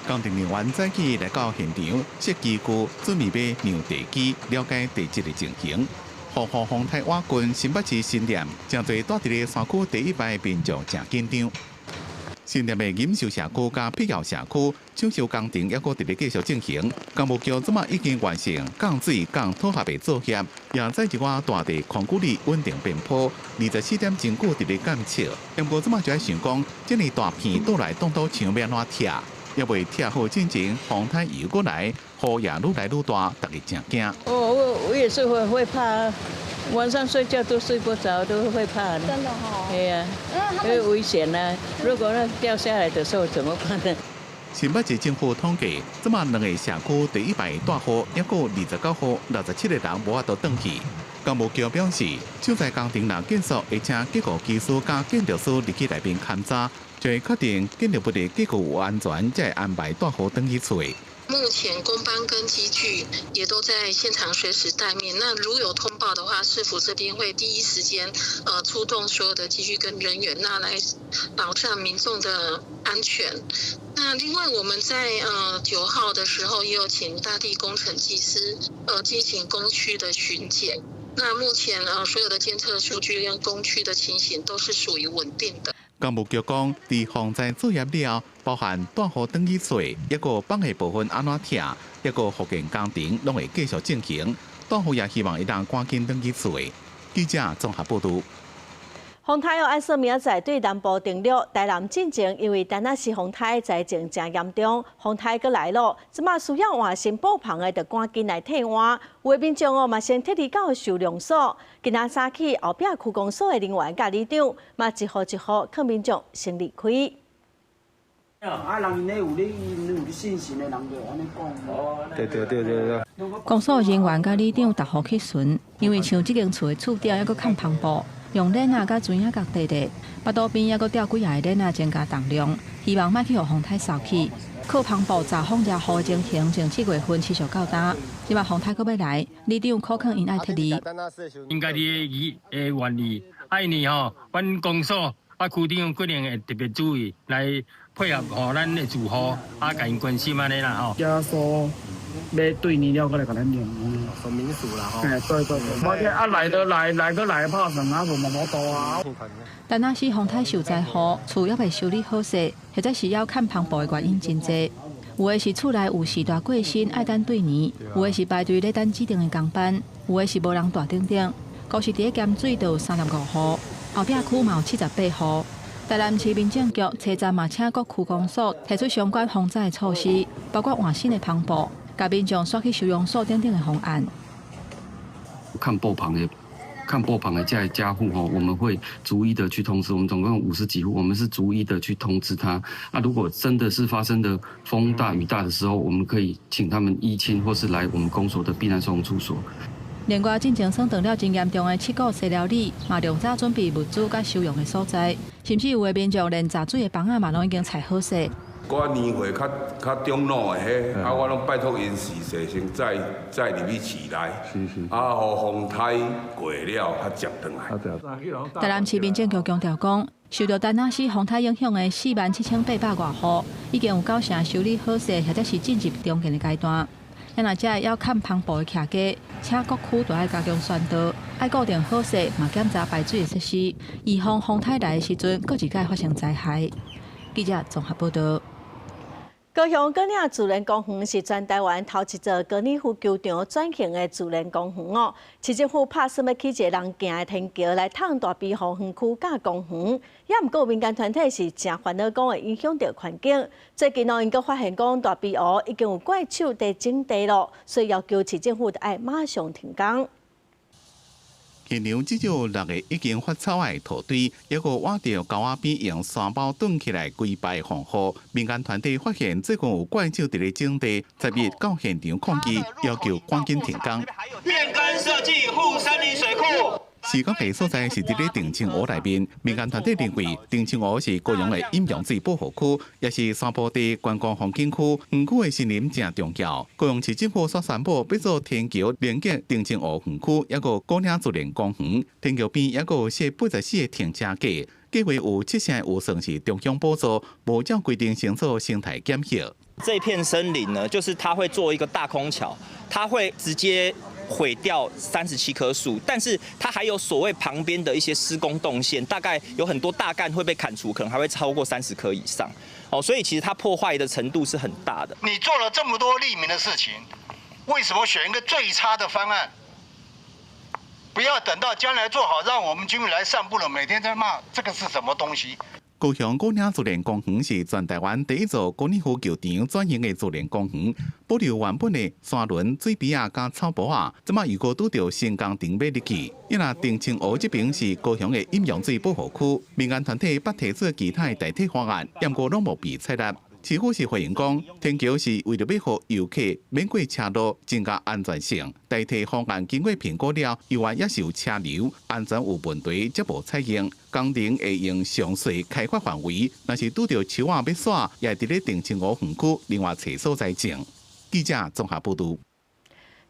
工程人員早起來到現場設機具，準備欲量地基，了解地質的情形。風雨風颱倚近新北市新店，誠濟蹛佇咧山區第一排民眾誠緊張。新店的錦繡社區佮碧瑤社區搶修工程猶閣佇咧繼續進行。工務局這馬已經完成降水、降土合的作業，也載一寡大地空距離穩定邊坡，24點鐘閣佇咧監測。不過這馬就愛想講，這爾大片倒來擋土牆欲按怎拆？猶未拆好進前，風颱又閣來，雨也愈來愈大，大家誠驚。我也是會怕，晚上睡覺都睡不着，都會怕。真的哈。對呀，因為危險啊！如果那掉下來的時候怎麼辦呢？新北市政府統計，這馬兩个社區第一擺大雨，猶閣29戶67個人無法度轉去。工務局表示，救災工程若結束，會請結構技師佮建築師入去內面勘查，就會確定建築物的結構有安全，才會安排帶雨轉去厝。目前工班跟機具也都在現場隨時待命。那如有通報的話，市府這邊會第一時間出動所有的機具跟人員，那來保障民眾的安全。那另外我們在9號的時候，也有請大地工程技師進行工區的巡檢。那目前所有的監測數據跟工區的情形都是屬於穩定的。工務局講，佇防災作業了後，包含帶雨轉去厝，抑閣放的部分按怎拆，抑閣復建工程，攏會繼續進行。帶雨也希望會當趕緊轉去厝。記者綜合報導。風颱哦，按說明仔載對南部登陸，台南進前因為陳阿時風颱災情誠嚴重，風颱閣來咯，這馬需要換新布棚的，就趕緊來替換。有的民眾哦，嘛先撤離到收容所。今仔早起後壁區公所的人員佮里長，嘛一戶一戶勸民眾先離開。啊，人𪜶咧有咧，𪜶有咧信心的人就按呢講。哦，對對對對對。公所人員佮里長逐戶去巡，因為像這間厝的厝頂猶閣崁帆布。用鏈仔佮磚仔共綴咧，腹肚邊猶閣吊幾仔个鏈仔，增加重量，希望莫去予風颱掃去。靠帆布閘風遮雨的情形，從7月份持續到今。這擺風颱閣欲來，里長苦勸𪜶愛撤離。𪜶家己的意的願意，啊𪜶吼，阮公所啊區長可能會特別注意來配合吼咱的住戶啊，共𪜶關心按呢啦吼。假說欲對年了，閣來共咱量。說民俗啦吼。對對對，啊來都來，來閣來拍算啊，無嘛無多啊。陳阿時風颱受災戶，厝猶未修理好勢，或者是猶崁帆布的原因真濟。有的是厝內有序大過身，愛等對年；有的是排隊咧等指定的工班；有的是無人蹛等等。光是佇咧鹹水就有35戶，後壁區嘛有78戶。台南市民政局車站嘛請各區公所提出相關防災的措施，包括換新的帆布，共民眾徙去收容所等等的方案。崁布棚的。崁布棚的這些家戶吼，我們會逐一的去通知。我們總共50幾戶，我們是逐一的去通知他。啊，如果真的是發生的風大雨大的時候，我們可以請他們依親或是來我們公所的避難收容處所。另外，進前損斷了真嚴重的七股西寮里，嘛量早準備物資佮收容的所在，甚至有的民眾連閘水的枋仔嘛攏已經裁好勢。我年歲較較長老的彼，啊，我攏拜託𪜶時勢先載載入去市內，啊，予風颱過了，較接轉來。台南市民政局強調講，受著陳阿時風颱影響的47,800外戶，已經有9成修理好勢，或者是進入重建的階段。若這猶崁帆布的徛家，請各區都愛加強宣導，愛固定好勢，嘛檢查排水的設施，預防風颱來的時陣，閣一擺發生災害。記者綜合報導。高雄果嶺自然公園是全台灣頭一座高爾夫球場轉型的自然公園哦。市政府拍算欲起一个人行的天橋來通大埤湖園區佮公園，也毋過民間團體是誠煩惱，講會影響著環境。最近哦，𪜶閣發現講大埤湖已經有怪手佇整地咯，所以要求市政府愛馬上停工。現場至少六个已經發臭的土堆，抑閣挖著溝仔邊用沙包擋起來規排防護。民間團體發現最近有怪手佇咧整地，10日到現場抗議，要求趕緊停工。變更設計護森林水庫。事發的所在是佇咧澄清湖內面，民間團體認為澄清湖是高雄的飲用水保護區，也是山坡地觀光風景區，園區的森林誠重要。高雄市政府煞宣布欲做天橋連結澄清湖園區，抑閣果嶺自然公園。天橋邊抑閣有設84個停車格，計劃有7成預算是中央補助，無照規定先做生態檢核。這片森林呢，就是它會做一個大空橋，它會直接毀掉37棵樹，但是它還有所謂旁邊的一些施工動線，大概有很多大幹會被砍除，可能還會超過30棵以上。哦，所以其實它破壞的程度是很大的。你做了這麼多利民的事情，為什麼選一個最差的方案？不要等到將來做好，讓我們居民來散步了，每天在罵這個是什麼東西？高雄牯嶺自然公園是全台灣第一座高爾夫球場轉型的自然公園，保留原本的山崙、水埤仔佮草埔仔，這馬又閣拄著新工程欲入去。伊若澄清湖這邊是高雄的飲用水保護區，民間團體捌提出其他的代替方案，毋過攏無被採納。市府是回應講，天橋是為著欲予遊客免過車路，增加安全性。代替方案經過評估了，猶原猶是有車流，安全有問題，才無採用。工程會用詳細開發範圍，若是拄著樹仔欲徙，也會佇咧澄清湖園區另外揣所在種。記者綜合報導。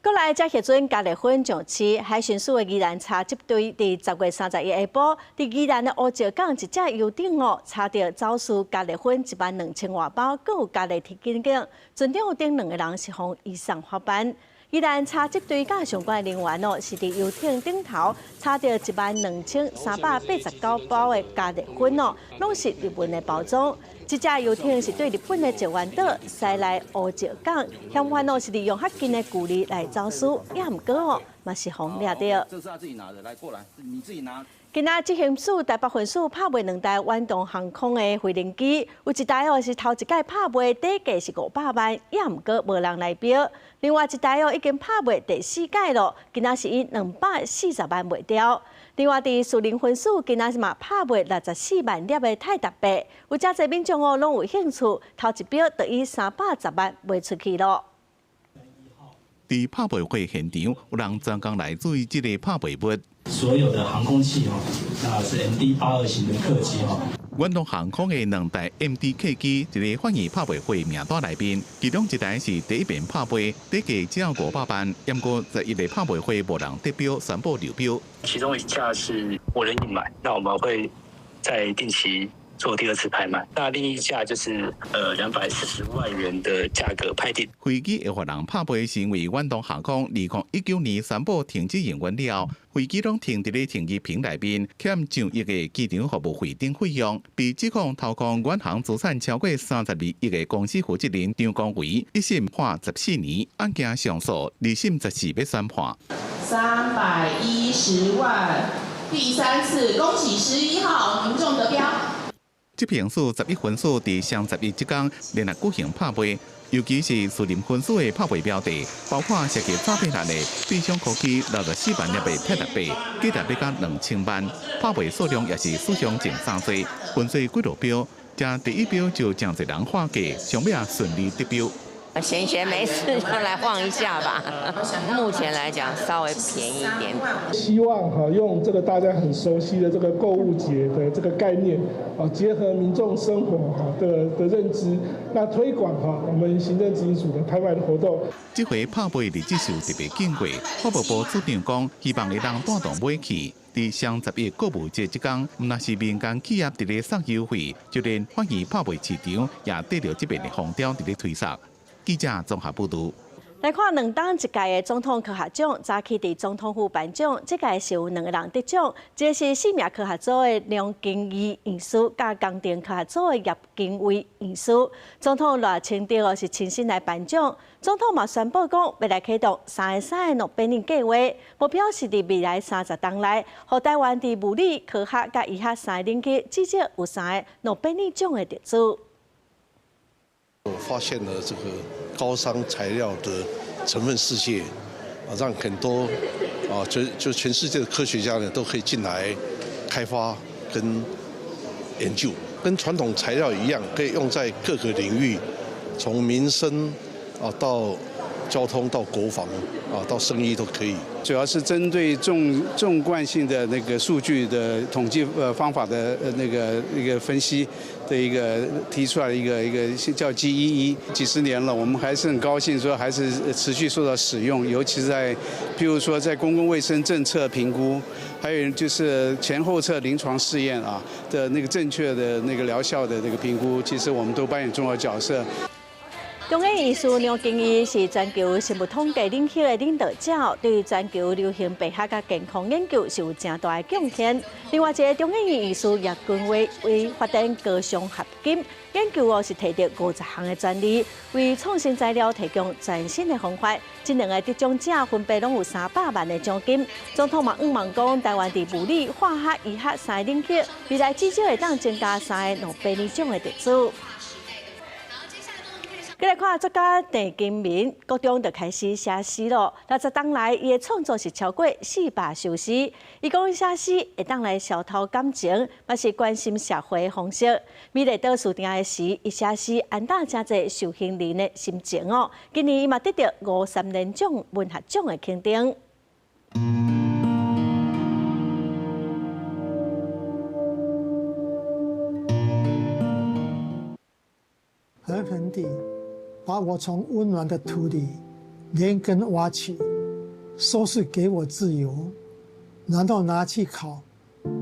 閣來，這彼陣加熱粉上市，海巡署的宜蘭查緝隊佇10月31下晡，佇宜蘭的烏石港一隻遊艇哦，查著走私加熱粉1萬2000外包，閣有加熱鐵筋鏡，船長等兩個人是予移送法辦。宜蘭查緝隊佮相關人員哦，是佇遊艇頂頭查著1萬2389包的加熱粉哦，攏是日本的包裝。這隻遊艇是對日本的石垣島駛來烏石港，嫌犯哦是利用較近的距離來走私，也毋過哦，嘛是予掠著。這是他自己拿的，來過來，你自己拿。今仔執行署台北分署拍賣兩台遠東航空的飛行機，有一台哦是頭一擺拍賣，底價是500萬，也毋過無人來標。另外一台哦已經拍賣第四擺咯，今仔是以240萬賣掉。另外，佇士林分署今仔是嘛拍賣64萬粒的泰達幣，有誠濟民眾哦攏有興趣，頭一標就以310萬賣出去咯。佇拍賣會現場，有人專工來注意這个拍賣物。所有的航空器哦，那是 MD 82型的客機哦。遠東航空的兩台 MD 客機，佇咧法院拍賣會名單內面，其中一台是第一遍拍賣，底價只要500萬，毋過11个拍賣會無人得標，宣布流標。其中一架是無人應買，那我們會再定期做第二次拍賣。那另一架就是240萬元的價格拍定。飛機會予人拍賣，是因為遠東航空2019年宣布停止營運了，飛機攏停佇咧停機坪內面，欠上億的機場服務費等費用，被指控掏空遠航資產超過32億的公司負責人張光偉，一審判14年，案件上訴，二審14欲宣判。 310萬，第三次，恭喜11號民眾得標。執行署11分署佇雙十一這工連續舉行拍賣，尤其是士林分署的拍賣標的，包括涉及詐騙案的必勝科技64萬粒的泰達幣，價值欲到2000萬，拍賣數量也是史上前三濟。分做幾落標，這第一標就誠濟人喊價，上尾仔順利得標。閒閒沒事就來晃一下吧。目前來講稍微便宜一點。希望哈用這個大家很熟悉的這個購物節的這個概念，啊結合民眾生活哈的認知，那推廣哈我們行政執行署的拍賣的活動。這回拍賣日子是有特別經過，法務部主張講，希望會當帶動買氣。佇雙十一購物節這工，毋但是民間企業佇咧送優惠，就連法院拍賣市場也綴著這遍的風潮佇咧推捒。記者綜合報導。來看兩冬一屆的總統科學獎，早起佇總統府頒獎，這屆是有兩个人得獎，一个是生命科學組的梁金義院士，佮工程科學組的葉金威院士。總統賴清德哦是親身來頒獎，總統嘛宣布講，欲來啟動三个三个諾貝爾計劃，目標是佇未來30冬內，予台灣佇物理、科學佮醫學三个領域至少有三个諾貝爾獎的得主。我發現了這個高熵材料的成分世界，啊，讓很多啊，就全世界的科學家呢都可以進來開發跟研究，跟傳統材料一樣，可以用在各個領域，從民生啊到交通到國防啊到生醫都可以。主要是針對縱貫性的那個數據的統計方法的那個一個分析的一個提出來的一個叫 GEE，幾十年了，我們還是很高興說還是持續受到使用，尤其是在譬如說在公共衛生政策評估，還有就是前後測臨床試驗啊的那個正確的那個療效的那個評估，其實我們都扮演重要角色。中研院士梁敬义是全球生物统计领域的领导者，对全球流行病学佮健康研究是有诚大的贡献。另外一个中研院院士叶君威为发展高熵合金研究哦，是提得50项的专利，为创新材料提供全新的方法。这两个得奖者分别拢有300万的奖金。总统嘛向望讲，台湾伫物理、化学、医学三个领域，未来至少会当增加3个诺贝尔奖的得主。过来看作家郑金明，国中就开始写诗咯。60冬来，伊的创作是超过400首诗。伊讲写诗会当来消除感情，嘛是关心社会的方式。美丽岛事件的时，伊写诗安抚诚济受刑人的心情哦。今年伊嘛得到吴三连奖文学奖的肯定。狠狠地把我从温暖的土里连根挖起，说是给我自由，然后拿去烤，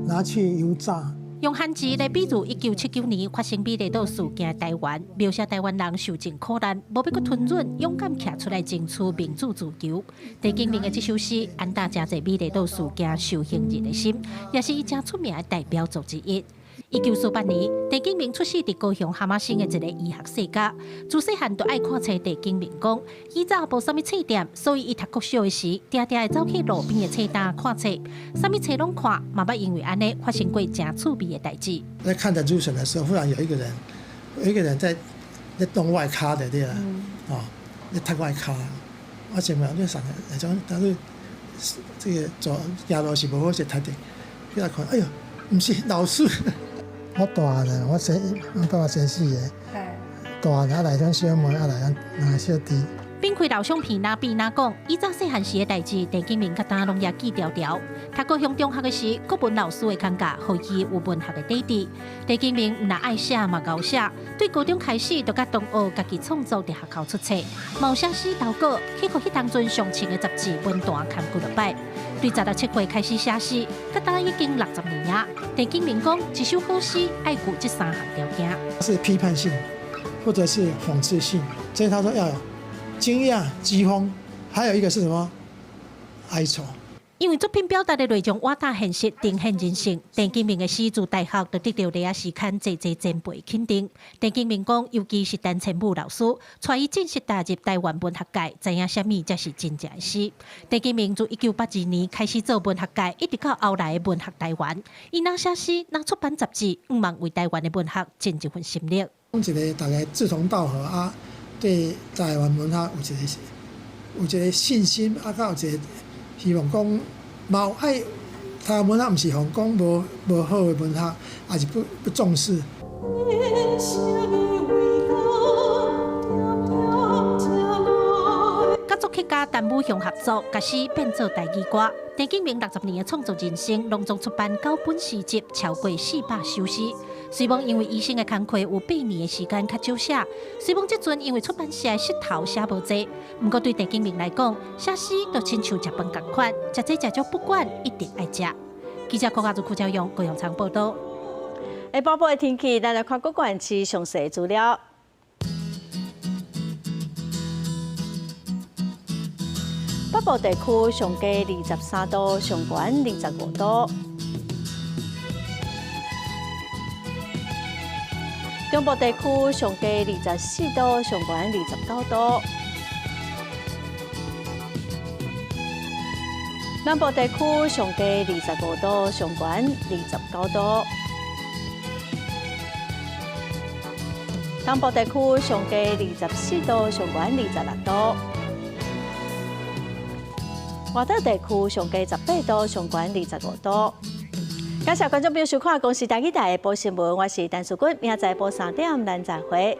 拿去油炸。用汉字来比喻1979年发生美丽岛事件的台湾，描写台湾人受尽苦难，无欲阁吞忍，勇敢站出来争取民主自由。郑金明的这首诗，安抚诚济美丽岛事件受刑人的心，也是伊诚出名的代表作之一。1948年，郑金明出世伫高雄哈马星的一个医学世家。自细汉就爱看册。郑金明讲，以早无啥物册店，所以伊读国小的时，定定会走去路边的册摊看册，啥物册拢看，嘛捌因为按呢发生过诚趣味的代志。在看着入神的时候，忽然有一个人，在动外卡的对啦，哦，在踢外卡，我前面就想，那种但是这个走行路是无好势踢的，起来看，哎呦，毋是老师。我大汉了，我爸爸生四个，大汉啊来种小妹，啊来两个小弟。变开老相片，哪比哪讲，以早细汉时的代志，郑金明佮当拢也记牢牢。读高雄中学的时，国文老师的框架，予伊有文学的底底。郑金明毋但爱写嘛𠢕写，对高中开始就佮同学家己创作伫学校出册，嘛有写诗投稿，去予彼当阵上穿的杂志文坛刊几落摆。对16、17岁开始写诗，佮当已经60年啊。郑金明讲，一首好诗爱具这3项条件：是批判性，或者是讽刺性。所以他说要有惊讶、讥讽，还有一个是什么？哀愁。因为作品表达的内容挖大现实，呈现人性。郑金明的诗自大学就得到丽亚时刊济济前辈肯定。郑金明讲，尤其是陈千武老师，带伊正式踏入台湾文学界，知影啥物才是真正的诗。郑金明自1982年开始做文学界，一直到后来的文学台湾，伊若写诗，若出版杂志，向望为台湾的文学尽一份心力。讲一个大家志同道合啊，对台湾文学有一个信心啊，佮有一个希望讲，嘛有爱台湾文学，毋是讲无好的文学，也是不重视。佮作曲家陈武雄合作，共诗变做台语歌。郑金明60年的创作人生，拢总出版9本诗集，超过400首诗。虽罔因为医生的工课有8年的时间较少写，虽罔这阵因为出版社的势头写无济，毋过对郑金明来讲，写诗就亲像食饭仝款，食济食少不管，一定爱食。记者郭家祖、柯昭勇、高阳仓报道。下晡的天气，咱来看各县市详细资料。北部地区上低23度，上悬25度。中部地区上低24度，上悬29度。南部地区上低25度，上悬29度。东部地区上低24度，上悬26度。外岛地区上低18度，上悬25度。感谢观众朋友收看《公视台语台》的播新闻，我是陈淑君，明仔载播3点咱再会。